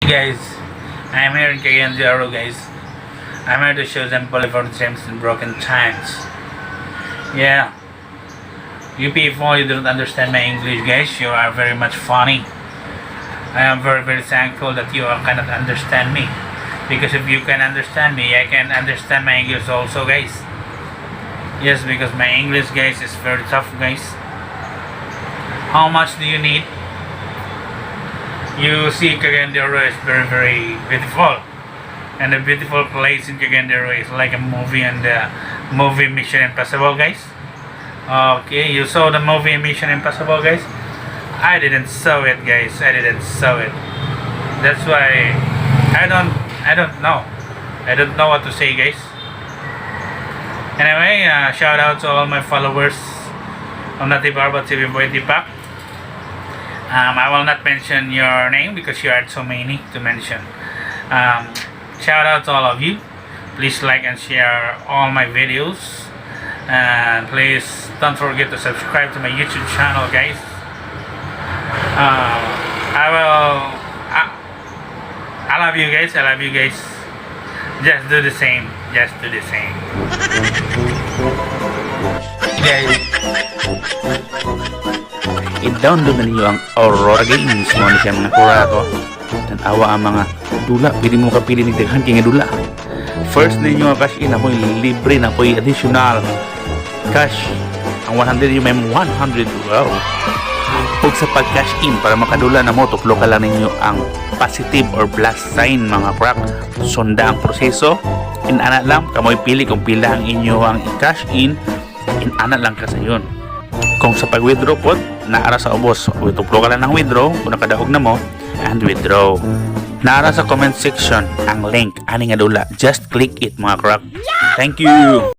Guys, I'm here in Cagayan de Oro, guys. I'm here to show them Boulevard Gems and Broken Times. Yeah. You people, you don't understand my English, guys. You are very much funny. I am very, very thankful that you cannot understand me. Because if you can understand me, I can understand my English also, guys. Yes, because my English, guys, is very tough, guys. How much do you need? You see, Cagayan de Oro is very, very beautiful. And the beautiful place in Cagayan de Oro is like a movie and the movie Mission Impossible, guys. Okay, you saw the movie Mission Impossible, guys? I didn't saw it, guys. I didn't saw it. That's why I don't know. I don't know what to say, guys. Anyway, shout out to all my followers on Nati Barba TV Boy Deepak. I will not mention your name because you are so many to mention. Shout out to all of you. Please like and share all my videos. And please don't forget to subscribe to my YouTube channel, guys. I will. I love you guys. I love you guys. Just do the same. Just do the same. Guys. I-download na ninyo ang Aurora Games mo ni siya, mga kurako. Tan-awa ang mga dula, pwede mo kapili ni daghan kay nga dula. First ninyo nga cash in ako'y libre na ako'y additional cash. Ang 100 yung may 100. Wow. Ug sa pag-cash in para makadula na mo, tuplo ka lang ninyo ang positive or plus sign, mga crack. Sunda ang proseso. Inana lang, kamoy pili kung pila ang inyo ang i-cash in, inana lang ka sa yun. Kung sa pag-withdraw pod, naara sa ubos. Tuplo ka lang ng withdraw, kung nakadaog na mo, and withdraw. Naara sa comment section ang link ani nga dula. Just click it, mga crack. Thank you.